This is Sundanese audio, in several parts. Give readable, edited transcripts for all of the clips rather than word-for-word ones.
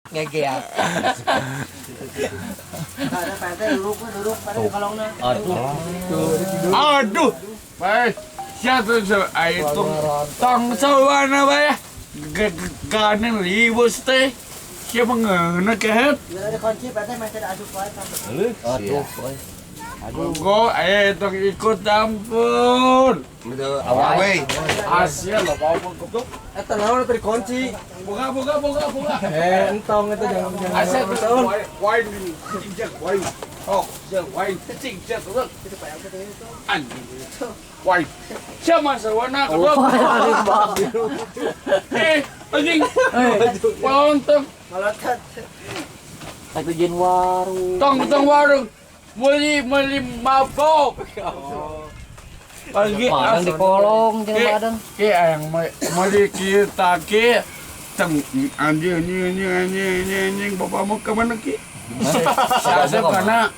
Ngegeak. Ada Pak RT duduk, duduk, Pak RT kalongna. Aduh. Aduh. Baik. Siapa tuh itu? Tong sawana bae. Gane ribus teh. Siapa ngeuna kehet? Bila ada kunci, Pak RT masih ada asup wae. Aduh, oi. Go, ayo tong ikut campur. Awe. Asia lo apa goblok. Eta naon tadi kunci? Buka buka buka buka. Eh, entong itu jangan jangan. Asia tuh wine injek wine. Oh, injek wine, injek terus. Anjing. Wine. Siapa sawana goblok? Eh, anjing. Lontong. Malotot. Tak tujuan warung. Tong tong warung. Meli meli mabok. Pagi Padang di kolong jeung padang. Ki ayang meli kita ki teng anjing anjing anjing anjing anjing anjing bapakmu kemana ki? Si Asep kana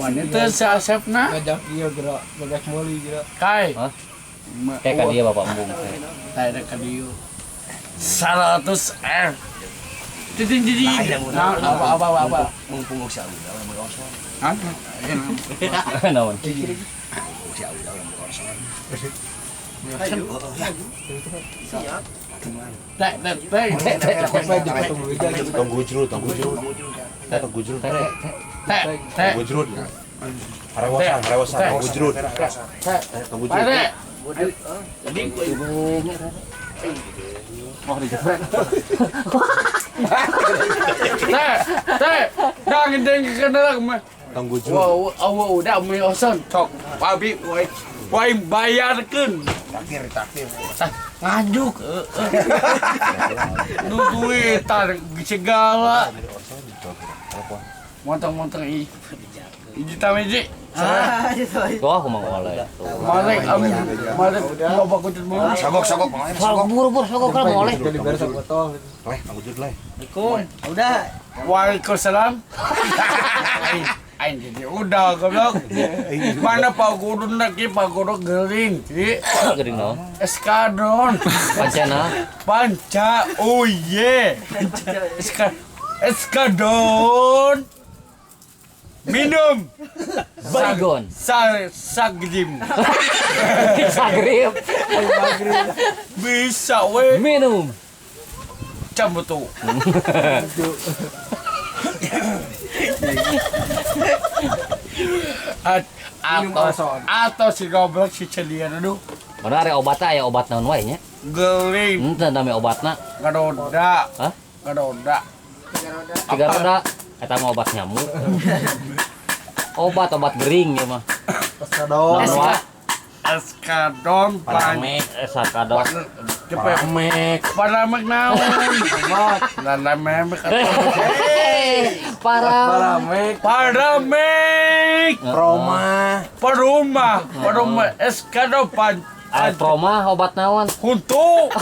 wanita si Asep na Ngajak ieu gerak, ngajak meuli gerak. kai. Hah? Kayak ka dia bapak embung. Ada ka dieu. 100 R. Titik titik. Nah, apa apa apa apa. Mumpung si Awi mun osor. Hah? Naon? Si Awi mun osor. Siap. Tek tek tek. Tong gujrut, tong gujrut. Tong gujrut. Tek tek. Tong gujrut. Harewosan, harewosan, tong gujrut. Tong gujrut. Tek. Wah, dijepret. Tek tek. Dang deng kenal mah. Tong gujrut. Wow, wow, udah mi oson tok. Babi woi. Woi bayarkeun. Takdir, takdir. Nganjuk. Nu duitan segala. Montong-montong i. Hiji tamiji. Ah, itu. Wah, aku mau ngoleh. Malek am malek loba kutut mulu. Sogok, sogok, Sogok buru-buru sogok kalau ngoleh. Jadi beres botol. Leh, tong gujrut leh. Udah. Waalaikumsalam. Aing jadi udah goblok. Mana Pak Guru nak ki Pak Guru gering ki. Gering naon? Eskadron. Pancana. Panca oh ye. Eskadron. Minum. Baygon. Sagrim. Sagrip. Bisa we. Minum. Cambutu. Atau si goblok si celian aduh. Mana ada obatna aya obat naon wae nya? Geuling. Henteu nami obatna. Garoda. Hah? Garoda. Tiga roda. Eta mah obat nyamuk. Obat-obat gering ya mah. Eskadron. Eskadron Paramek, eskadron. Paramek. Paramek naon? Paramek. Paramek. Paramek. Proma. Perumah, perumah eskadron pan. Proma obat naon? Kuntu.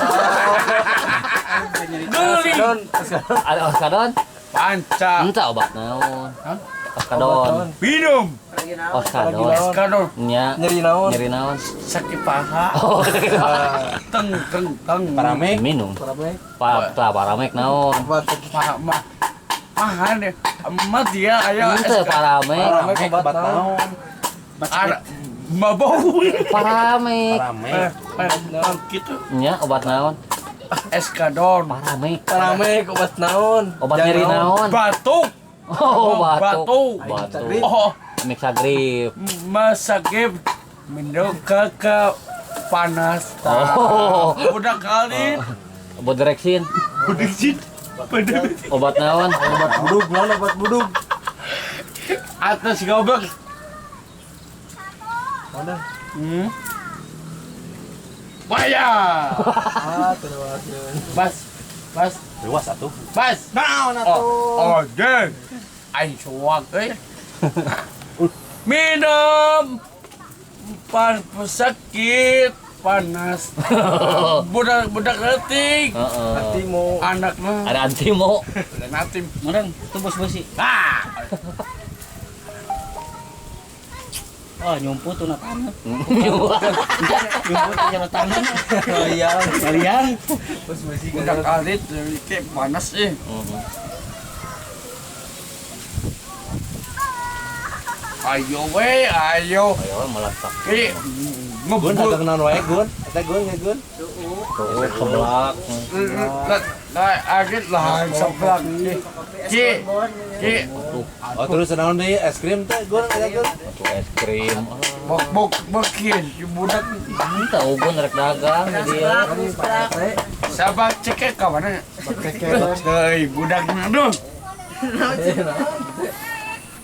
Geuling. Ada eskadron? Panca. Entah obat naon. Hah? Oskadon. Minum. Oskadon. Eskadron. Nya. Nyeri naon? Nyeri naon? Sakit paha. Oh, Teng teng teng. Paramek. minum. Paramek. Pa paramek naon? Obat Paha mah. Paha deh. Emat dia ayo. Henteu paramek. paramek obat naon? Ada mabok. Paramek. Paramek. Gitu. Nya obat naon? Eskadron. Paramek. Paramek obat naon? Obat nyeri naon? Batuk. Oh, batuk. Batuk. Batuk. Oh, Mixagrip. masakit minum ke panas. Oh. Udah kali. Obat direksin. Udah sih. Obat naon? Obat budug naon obat budug? Atas goblok. Mana? Bayar. Ah, terus. Bas. Bas. Luas atuh. Bas. Naon atuh? Oh, deng. Aing suak euy. Minum. Pan sakit panas. Budak-budak leutik. Heeh. Antimo. Anak mah. Ada antimo. Ada natim. Murang, tembus besi. Ah. Oh, nyumput tuh na tanah. Nyumput na tanah. Kalian. Kalian. Budak alit kayak panas eh. Ayo we, ayo. Ayo meletak. Ki Gun ngebul. dagang naon wae Gun? Eta Gun ya Gun. Tuh, seblak. Lah, agit lah seblak. Ki. Ki. Oh terus naon deui es krim teh Gun eta Gun. Tuh es krim. Bok bok bokin si budak Tahu Gun rek dagang di dieu. sabak cekek ka mana? Hei, budak aduh.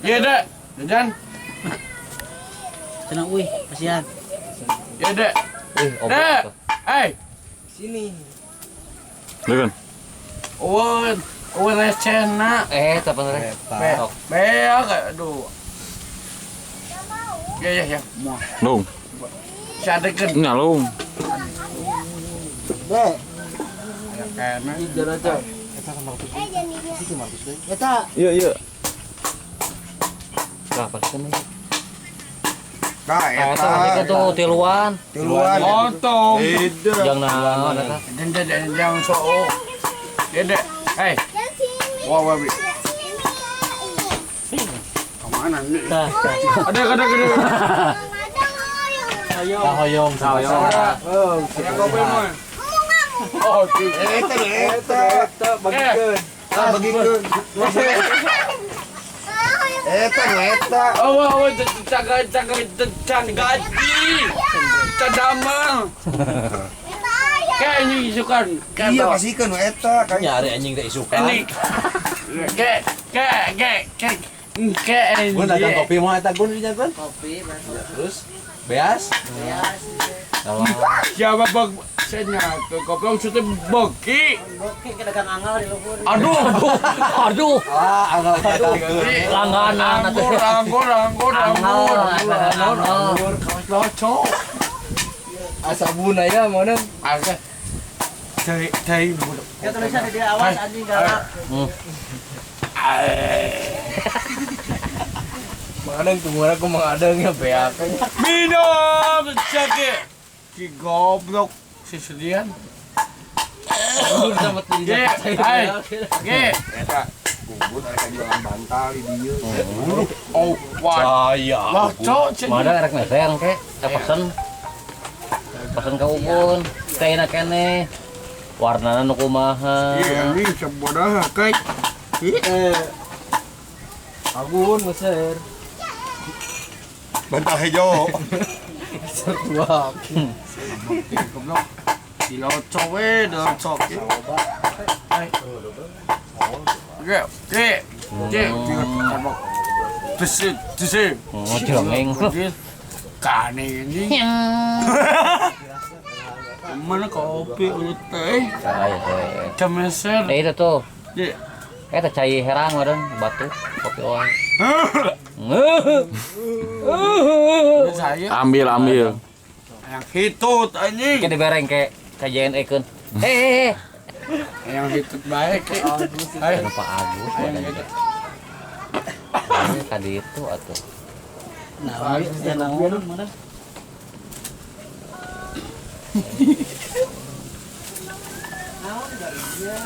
Ya dek, jajan. Cenah euy, kasihan. Ya dek. Ih, Dek. obat. Hey, Sini. Dekan. oh, oh recena. Eh, apa rek? Be, beak, aduh. Ya ya ya, mau. Lung. Sadekeun. Nya lung. Dek, Ya kena. Jalan aja. eta Iya, iya. Lah, pasti nih. Nah, Eta pasti tuh tiluan. Tiluan. Otong. Tidak. Jangan naon eta. Dan dan dan jangan sok. Ya dek. Hey. Wah, wah, wah. Kemana nih? tah. Ada, ada, ada. Hoyong, Hoyong. Oh, Yang kopi mah. Oh, Eta, eta. Eta bagikeun. Ah, bagikeun. Eta, eta. Oh, oh, oh, caga, caga, canggaji, cadamang. Kayak ini isukan. Iya, pasikeun nu eta. Kayak Nyari anjing teh isukan. Ini. Kayak, kayak, kayak, kayak, kayak. Gun dagang kopi mau eta Gun dinya Gun. Kopi, Terus beas. Siapa bog? Saya nyatu goblok sudah boki. Oke, kita dagang angel di luhur. Aduh, aduh. Aduh, Ah, angel eta Gun. langganan Anggur, anggur, anggur, anggur. Angel, Anggur, kawas loco. Asabun aya mana? Agak. Cai, cai budak. Ya tulisan di dia awas anjing galak. Makanya tunggu aku mengadang ya beak. Minum cek. Si goblok si sedian. Sama Ge, hai. Ge. Eta. Gugun arek jualan bantal di dieu. Oh, wah. Saya. Loco cek. Mana rek meser ke? Teh pesen. Pesen ka Ubun. Teh enak keneh. Warnana nu kumaha. Iya, ini sebodoh kayak. Agun meser. Bantal hejo. Meser tua. Goblok. Di loco we, loco. Ge, ge. Ge, goblok. Besi, besi. Oh, jelengeng. Kane ini. Mana kopi udah teh. Ayo teh. Cemeser. Eh itu tuh. Ge. Eta cai herang meureun batu kopi oang. Saya Ambil, ambil. yang hitut anjing. Ke dibereng ke ka JNE keun. Eh. Yang hitut baik. Ayo. Anu Pak Agus badan teh. Ka ditu atuh. Nah, ya naon mana? Naon gak iya?